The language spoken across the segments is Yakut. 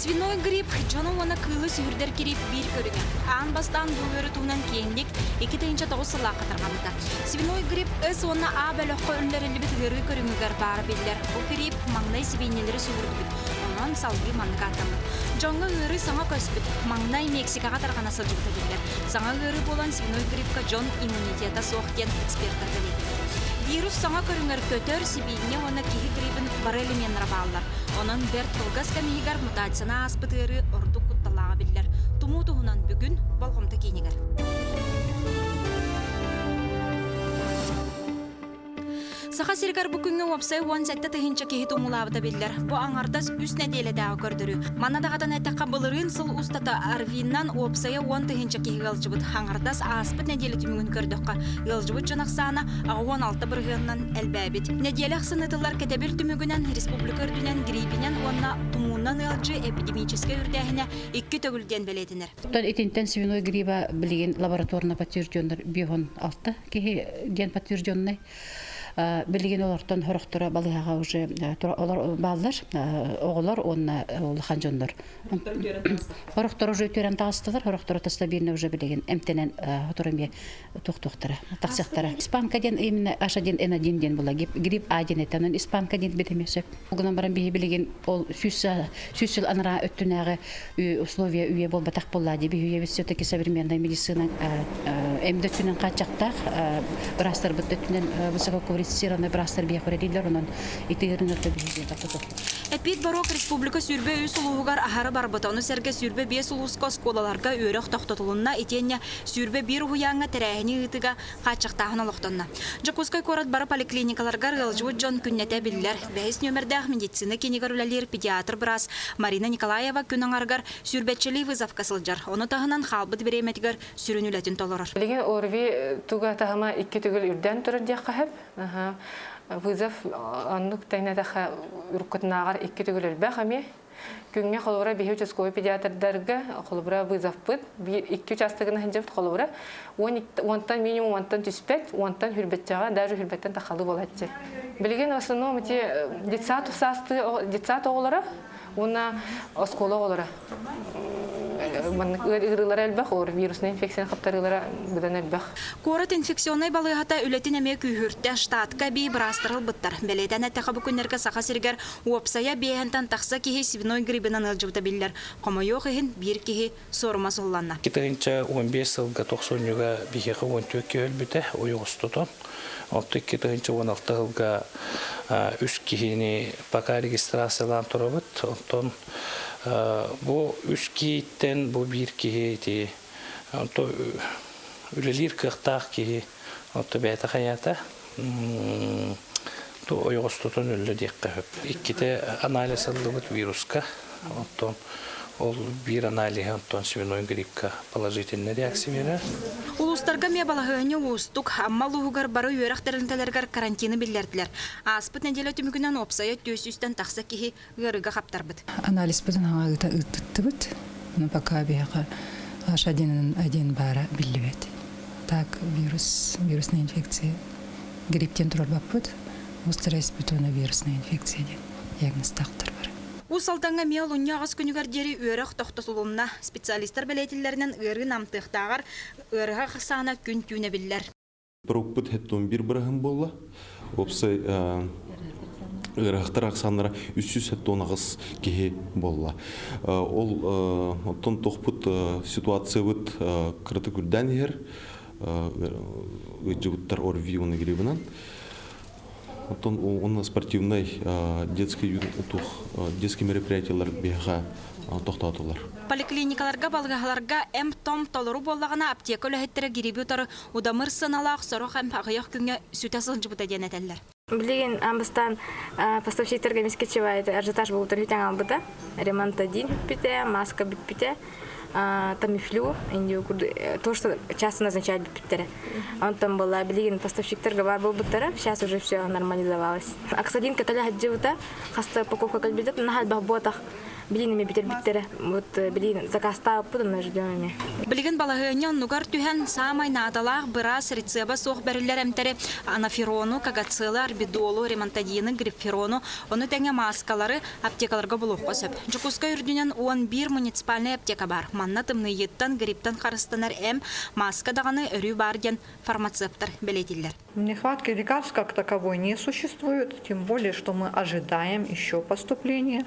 Свиной грипп дьону уонна кыылы сүһүрдэр кириип биир көрүҥэ. Аан бастаан бу ыарыы туһунан киэҥник 2009 сыллаахха тарҕаммыта. Свиной грипп С уонна А бөлөххө үллэриллибит ыарыы көрүҥүгэр баара биллэр. Бу грипп маҥнай сибиинньэлэри сүһүрдүбүт. Онон салгыы маннык ааттаммыт. Дьоҥҥо ыарыы саҥа көспүт. Маҥнай Мексикаҕа тарҕана сылдьыбыта биллэр. Саҥа ыарыы буолан свиной гриппка дьон иммунитета суох диэн экспертэр бэлиэтииллэр. Вирус саҥа көрүҥэр көтөр, сибиинньэ уонна киһи грибин бары элеменнара бааллар. Онон бэрт кылгас кэм иһигэр мутацияны ааспыт ыарыы ордук кутталлааҕа биллэр. Тумуу туһунан бүгүн болҕомто киинигэр. Саха сиригэр бу күҥҥэ уопсай 17 тыһыынча киһи тумуулаабыта биллэр. Бу аҥардас үс нэдиэлэтээҕи көрдөрүү. Манна даҕатан эттэххэ, былырыын сыл устата ОРВИннан уопсайа 10 тыһыынча киһи ыалдьыбыт. Аҥардас ааспыт нэдиэлэ түмүгүн көрдөххө, ыалдьыбыт дьон ахсаана 86 бырыһыанынан элбээбит. Нэдиэлэ ахсын ыытыллар кэтэбил түмүгүнэн республика үрдүнэн гриппинэн уонна тумуунан ыалдьыы эпидемическэй үрдээһинэ икки төгүл диэн бэлиэтэнэр. Оттон итинтэн свиной гриба билигин лабораторно подтвержденнар 56 киһи диэн подтвержденный. Билигин олортон сорохторо балыыһаҕа уже олор бааллар оҕолор уонна улахан дьоннор. Сорохторо уже үтүөрэн таҕыстылар, сорохторо стабильно уже билигин эмтэнэн сотору эмиэ туохтуохтара, тахсыахтара. Испанка диэн именно H1N1 диэн була, грипп А диэн этэ, онон испанка диэн бит эмиэ сөп. Ол гынан баран биһи билигин ол 100 сыл анараа өттүнээҕи условия үйэ буолбатах буолла дии. Биһи үйэбит все-таки современная медицина эмдэ өттүнэн хааччахтаах, быраастарбыт өттүнэн высококвалифицированный быраастар биһиэхэ үлэлииллэр, онон ити ыарыыны биһиги Эпид Барок республика 23 улууһугар аһары барбыта. Ону сэргэ 25 улууска оскуолаларга үөрэх тохтотулунна итиэннэ 21 уһуйааҥҥа тэрээһини ыытыыга хааччахтааһын олохтонно. Дьокуускай куорат бары поликлиникаларыгар ыалдьыбыт дьон күннэтэ биллэр. Бэһис нүөмэрдээх медицина киинигэр үлэлиир педиатр-быраас Марина Николаева күн аҥарыгар сүүрбэччэлии вызовка сылдьар. Ону таһынан хаалбыт бириэмэтигэр сүрүн үлэтин толорор. Билигин ОРВИ туга таһыма икки төгүл үрдээн турар диэххэ сөп. Вызов оннук тэҥнэтэххэ уруккутунааҕар икки төгүл элбэх эмиэ. Күҥҥэ холобура биһи участковый педиатрдарга холобура вызовпыт биир икки учаастагын сылдьабыт холобура уонтан минимум уонтан түспэт уонтан хүрбэтчэҕэ даже хүрбэттэн тахалыы буолааччы. Билигин в основном эти детсад саастыы детсад оҕолоро уонна оскуола оҕолоро Маннык ыарыылара элбэх, ор вируснай инфекцияны хаптарыылара быдан элбэх. Куорат инфекционнай балыыһата үлэтин эмиэ күүһүртэ, штатка эбии быраастар ылбыттар. Бэлиэтээн эттэххэ, бу күннэргэ Саха сиригэр уопсайа биэһэнтэн тахса киһи свиной грибынан ыалдьыбыта биллэр. Хомойуох иһин, биир киһи суорума суолланна. 2015 сылга тохсунньуга биһиэхэ 14 киһи өлбүтэ, уйугустутун. Оттон 2016 сылга үс киһини пока регистрациялаан турабыт. Оттон Бу үс киһиттэн бу биир киһи ити үлэлиир кыахтаах киһи отто бэйэтэ хайаата ойоҕостотон өллө диэххэ сөп. Иккитэ анализ ыллыбыт вируска, оттон ол биир аналиһы оттон свиной гриппка положительный реакция берер. Улуустарга эмиэ балаһыанньа уустук. Амма улууһугар бары үөрэх тэрилтэлэригэр карантины биллэрдилэр. Ааспыт нэдиэлэ түмүгүнэн уопсайа 400-тэн тахса киһи ыарыыга хаптарбыт. Анализпытын хаҥа ыыттыбыт. Но пока биһиэхэ H1N1 баара биллибэт. Так вирус, вирусная инфекция грипптен турарбаппыт. Острая вирусная инфекция диэн диагностаахтар бар. Уус Алдаҥҥа эмиэ олунньу аҕыс күнүгэр диэри үөрэх тохтотулунна. Специалистар бэлиэтиллэринэн ыарыы намтыахтааҕар ыарыһах ахсаана күн-түүн эбиллэр. Порукпут хэттон бир быраһын буолла. Уопсай ыарахтар ахсааннара 378 киһи буолла. Ол оттон тохпут ситуациябыт кыратык үрдээн иһэр. Ыдьыбыттар ОРВИ уонна грибынан. Оттон уонна спортивнай детский детский мероприятиялар биһиэхэ тохтоотулар. Поликлиникаларга, балыыһаларга эмп-том толору буоллаҕына, аптека үлэһиттэрэ гириби утары Удамыр сыаналаах сорох эмп аҕыйах күҥҥэ сүтэ сылдьыбыта диэн этэллэр. Билигин бастаан поставщиктарга эмискэ ажиотаж буолбутун бүтэн албыта. Ремонтадин бүппүтэ, маска бүппүтэ, тамифлю, то, что часто назначают бүппүттэрэ. Онтон была билигин поставщиктарга бар буолбуттара, сейчас уже все нормализовалось. Оксадин каталя хаджыбыта, хаста упаковка кэлбитэ, наһаа элбэх буотах. Билин эми бүтэрбиттэрэ. Вот билин заказтаабыппыт, онно ждем эми. Билигин балаһыанньа оннугар түһэн, саамай наадалаах быраас рецеба суох бэриллэр эмтэри анаферону, кагацелы, арбидолу, ремонтадины, грипферону, ону тэҥэ мааскалары аптекаларга булуохха сөп. Дьокуускай үрдүнэн 11 муниципальнай аптека баар. Манна тымныйыыттан, грипптэн харыстанар эм, мааска даҕаны өрүү баар диэн фармацевтар бэлиэтииллэр. Нехватки лекарств как таковой не существует, тем более, что мы ожидаем еще поступления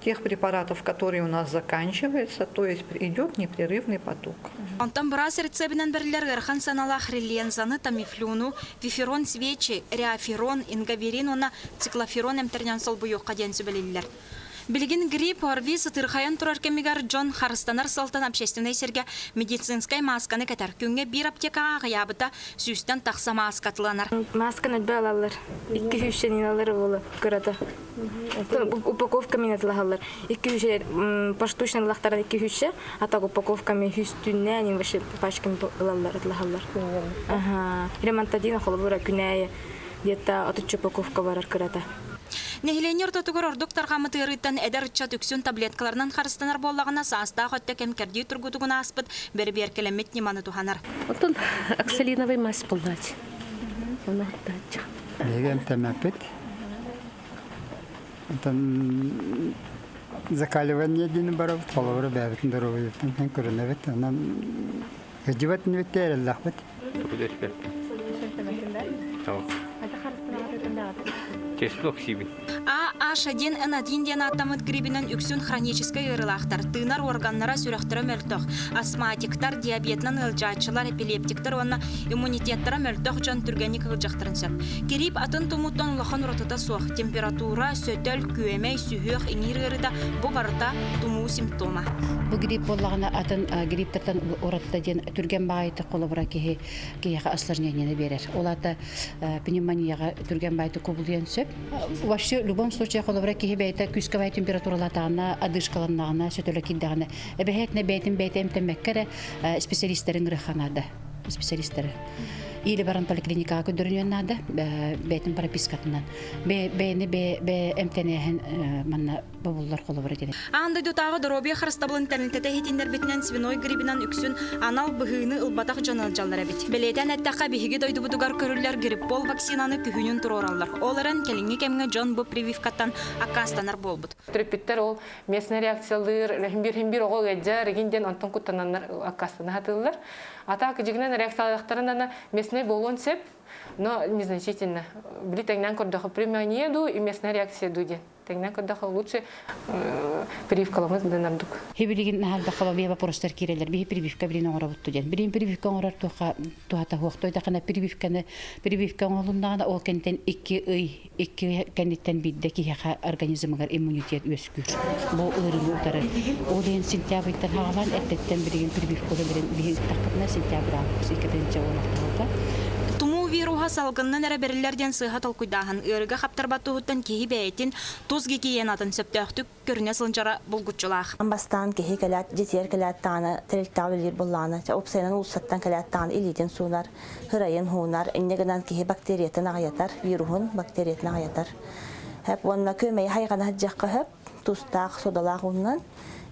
тех препаратов, которые у нас заканчиваются, то есть идет непрерывный поток. Онтон быраас рецебинэн бэриллэр ыарахан сыаналаах Реллензаны, Тамифлюну, Виферон свечи, Реаферон, Ингаверин уонна Циклоферон эмтэринэн солбуйуохха диэн сүбэлииллэр. Билигин грипп, ОРВИ сытыырхайан турар кэмигэр дьон харыстанар сылтан общественнай сиргэ медицинскэй маасканы кэтэр. Күҥҥэ биир аптекаҕа аҕыйаабыта сүүстэн тахса мааска атыланар. Масканы элбэ алаллар. Икки сүүсчэнин алар буолу кырата. Упаковками атылаһаллар. Икки сүүсчэ поштучно ылахтаран икки сүүсчэ, а так упаковками сүүстүүннээн вообще пачками ылаллар атылаһаллар. Ага. Ремонтадин холобура күнээйи где-то отучча упаковка барар кырата. Нэһилиэнньэ ортотугар ордук тарҕаммыт ыарыыттан эдэр ыччат үксүн таблеткаларынан харыстанар буоллаҕына, саастаах өттө кэм-кэрдии тургутугун ааспыт, бэрэбиэркэлэммит ньыманы туһанар. Оттон оксалиновый мазь буллаач. Ону оттааччы. Биһиги эмтэммэппит. Онтон закаливание диэн барабыт, холобура бэйэбитин доруобуйабытын көрүнэбит. Онон ыдьыбат инибит эрэллэхпит. АH1N1 диэн ааттаммыт грибинэн үксүн хроническай ыарыылаахтар, тыынар уорганнара сүрэхтэрэ мөлтөх, астматиктар, диабетынан ыалдьааччылар, эпилептиктэр уонна иммунитеттара мөлтөх дьон түргэнник ыалдьахтарын сөп. Кириип атын тумууттан улахан уратыта суох. Температура, сөтөл, күөмэй, сүһүөх, иҥиир ыарыыта бу барыта тумуу симптома. Бу грипп буоллаҕына атын грипптартан уратыта диэн түргэн баҕайытык холобура киһи киһиэхэ осложнениены биэрэр. Ол аата пневмонияҕа түргэн баайты кубулуйан сөп. Вообще в любом случае холобура киһи бэйэтэ күүскэ баай температуралаатаҕына, одышкаланнаҕына, сөтөлө киирдэҕинэ, эбэһээтинэ бэйэтин бэйэтэ эмтэммэккэ эрэ специалистарын ырыха наада. Специалистары. Или баран поликлиникаҕа көрдөрүнүөн наада, бэйэтин пропискатынан. Бэйэни бэйэ эмтэнээһин манна бобуллар холобура диэн. Аан дойдутааҕы доруобуйа харыстабылын тэрилтэтэ иһитиннэрбитинэн свиной грибинэн үксүн анал быһыыны ылбатах дьон ыалдьаллар эбит. Бэлиэтээн эттэххэ, биһиги дойдубутугар көрүллэр гриппол вакцинаны күһүнүн туруораллар. Ол эрэн, кэлиҥҥи кэмҥэ дьон бу прививкаттан аккаастанар буолбут. Төрөппүттэр ол местный реакциялыыр, химбир-химбир оҕо ыалдьар, игин диэн онтон куттананнар аккаастана сатыыллар. А так дьигинэн реакциялаахтарын местный буолуон сөп, но незначительно. Били тэҥнээн көрдөхө пневмония дуу и местная реакция дуу диэн. Тэҥнээн көрдөхө лучше прививкаламмыт быдан ордук. Билигин наһалбахха бия вопростар киирэллэр. Биһи прививка билин оҥоробут диэн. Билин прививка оҥорор туохха туһата хуохтой дахана прививканы прививка оҥоһулуннаҕына ол кэнниттэн икки ый икки кэнниттэн биирдэ киһиэхэ организмыгар иммунитет үөскүүр. Бу ыарыыны утары. Ол иһин сентябрьтан хаалан эрдэттэн билигин прививка үлэлэрин биһи ыыттахпытына сентябрь август 2016 Тумуу вируһа салгынынан эрэ бэриллэр диэн сыыһа толкуйдааһын ыарыыга хаптарбат туһуттан киһи бэйэтин тус гигиенатын сөптөөхтүк көрүнэ сылдьара булгуччулаах. Бастаан киһи кэлээт, дьиэтигэр кэлээт даҕаны тэрилтэҕэ үлэлиир буоллаҕына, уопсайынан уулуссаттан кэлээт даҕаны илиитин суунар, ырайын хуунар, инньэ гынан киһи бактериятын аҕыйатар, вируһун бактериятын аҕыйатар. Хөп уонна күөмэйи хайҕана сылдьыахха сөп, тустаах, содалаах уунан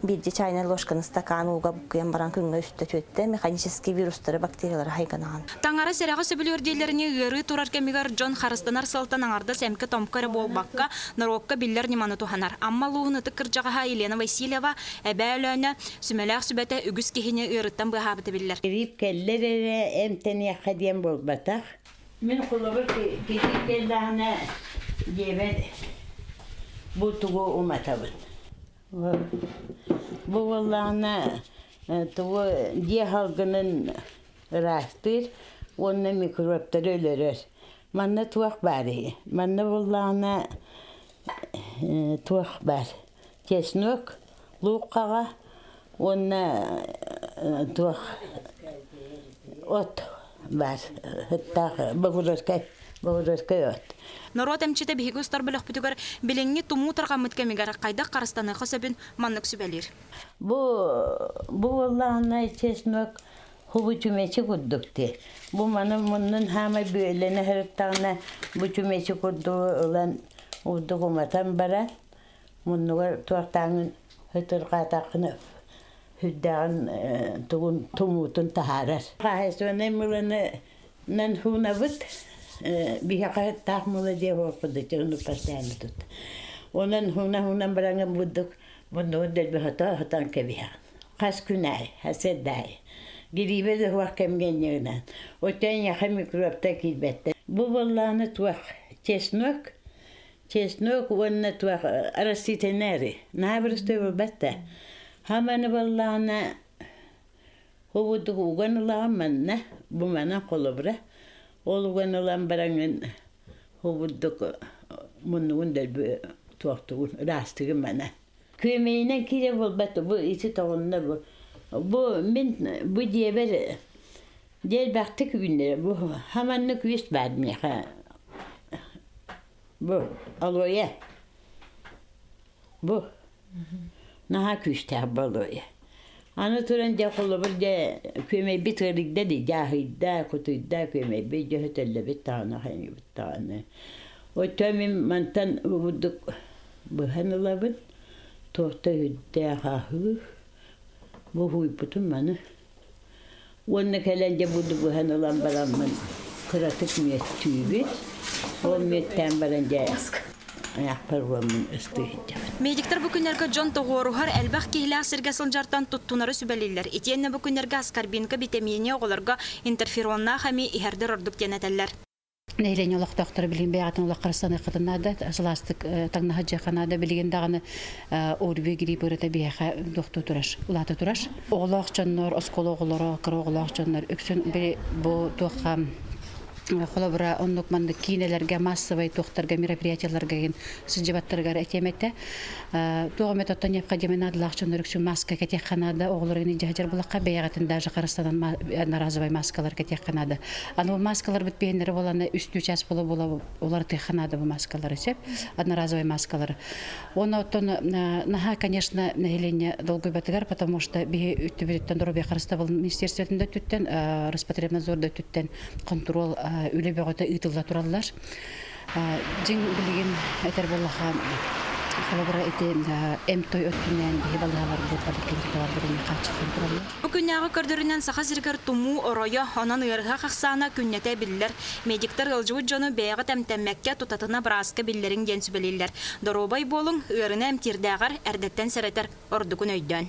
биирдии чайнай ложканы стакан ууга буккуйан баран күҥҥэ үстэ түөттэ механический вирустары, бактериялары хайганаҕын. Таҥара сэрэҕи сөбүлүүр дииллэринии ыарыы турар кэмигэр дьон харыстанар сылтан аҥардас эмкэ-томко эрэ буолбакка, норуокка биллэр ньыманы туһанар. Амма улууһун ытык кырдьаҕаһа Елена Васильева, Эбээ Өлөөнө, сүмэлээх сүбэтэ үгүс киһини ыарыттан быыһаабыта биллэр. Грипп кэллэр эрэ эмтэниэххэ диэн буолбатах. Мин холобур киһи кэллэҕинэ дьиэбэр бу тугу уматабын. Бу буоллаҕына тугу дьиэ салгынын ыраастыыр уонна микробтары өлөрөр. Манна туох баарый? Манна буоллаҕына туох баар? Чеснок, луук хаҕа уонна туох от баар. Сыттаах богуроркай, богуроркай от. Норуот эмчитэ биһиги устар бөлөхпүтүгэр билиҥҥи тумуу тарҕаммыт кэмигэр хайдах харыстаныахха сөбүн маннык сүбэлиир. Бу бу буоллаҕына чеснок хубу чүмэчи курдук дии. Бу маны муннун хаамай бүөлэнэ сырыттаҕына бу чүмэчи курдугу ылан урдук уматан баран муннугар туохтааҥын Ытырҕаатаххына сүрдээҕин тугун тумуутун таһаарар. Хаһаайыстыбаннай мыланы нан хуунабыт биһиэхэ таах мыла диэ буолбут ону постоянно тут. Онон хуна-хунан бараҥҥын бурдук муннугун дэлби хото-хотон кэбиһэҕин. Хас күн аайы, хас да аайы. Гириибэ да суох кэмҥэ инньэ гынан. Оттон эйиэхэ микробтар киирбэттэр. Бу буоллаҕына туох чеснок Чеснок уонна туох растительнай наһаа бырыстой буолбат да. Хаманы буоллаҕына хобудук уган ылаҕын манна, бу манан холобура. Ол уган ылан бараҥҥын хобурдук муннугун дэлби туохтугун ыраастыгын мана. Күөмэйинэн киирэ буолбат бу ити тоҕунна бу. Бу мин бу дьиэбэр дьэ элбэхтик үүннэрэ бу хаманнык үс баар миэхэ Бу алоэ. Бу наһаа күүстээх бу алоэ. Аны туран дьэ холобур дьэ күөмэйбит ыарыйда дии дьааһыйда, кутуйда күөмэйбит дьэ сөтөллөбүт даҕаны хайыыбыт даҕаны. Оттон мин мантан бурдук быһан ылабын, туох да үрдээх аһыы бу уһуйбутум маны. Уонна кэлэн дьэ буду быһан ылан бараммын кыратык мүөттүүбүт. Ол мүөттээн баран дьэ айахпар уоммун ыстыы сылдьабын. Медиктэр бу күннэргэ дьон тоҕуоруһар элбэх киһилээх сиргэ сылдьартан туттунары сүбэлииллэр. Итиэннэ бу күннэргэ аскорбинка битэмиини оҕолорго интерфероннаах эми иһэрдэр ордук диэн этэллэр. Нэһилиэнньэ олохтоохторо билигин бэйэҕитин олох харыстаныаххытын наада, сылаастык таҥнаһа дьиэхэ наада. Билигин даҕаны ОРВИ грипп ырыта биһиэхэ туохтуу турар, улаата турар. Оҕолоох дьоннор, оскуола оҕолоро, кыра оҕолоох дьоннор үксүн били бу туохха холобура оннук маннык киинэлэргэ массовай туохтарга мероприятияларга игин сылдьыбаттарыгар этиэм этэ. Туох эмэ оттон необходимый наадалаах дьоннор үксүн маска кэтиэххэ наада, оҕолор игин дьаһдьар булахха бэйэҕитин даже харыстанан одноразовай маскалар кэтиэххэ наада. Аны бу маскаларбыт биһиннэрэ буолана үстүү час буола буола уларытыахха наада бу маскалары сөп одноразовый маскалары. Уонна оттон наһаа, конечно, нэһилиэнньэ долгуйбатыгар, потому что биһи үттүбүтүттэн доруобуйа харыстабылын министерствотын да өттүттэн, Роспотребнадзор да өттүттэн контрол үлэ бөҕөтө ыытылла тураллар. Дьиҥ билигин этэр буоллаха, холобура ити эм-той өттүнэн биһи балыыһаларбыт, поликлиникаларбыт эмиэ хааччахтан тураллар. Бу күннээҕи көрдөрүүнэн Саха сиригэр тумуу оройо, онон ыарыһах ахсаана күннэтэ биллэр. Медиктэр ыалдьыбыт дьону бэйэҕит эмтэммэккэ, тутатына бырааска биллэриҥ диэн сүбэлииллэр. Доруобай буолуҥ, ыарыыны эмтиирдээҕэр эрдэттэн сэрэтэр ордугун өйдөөн.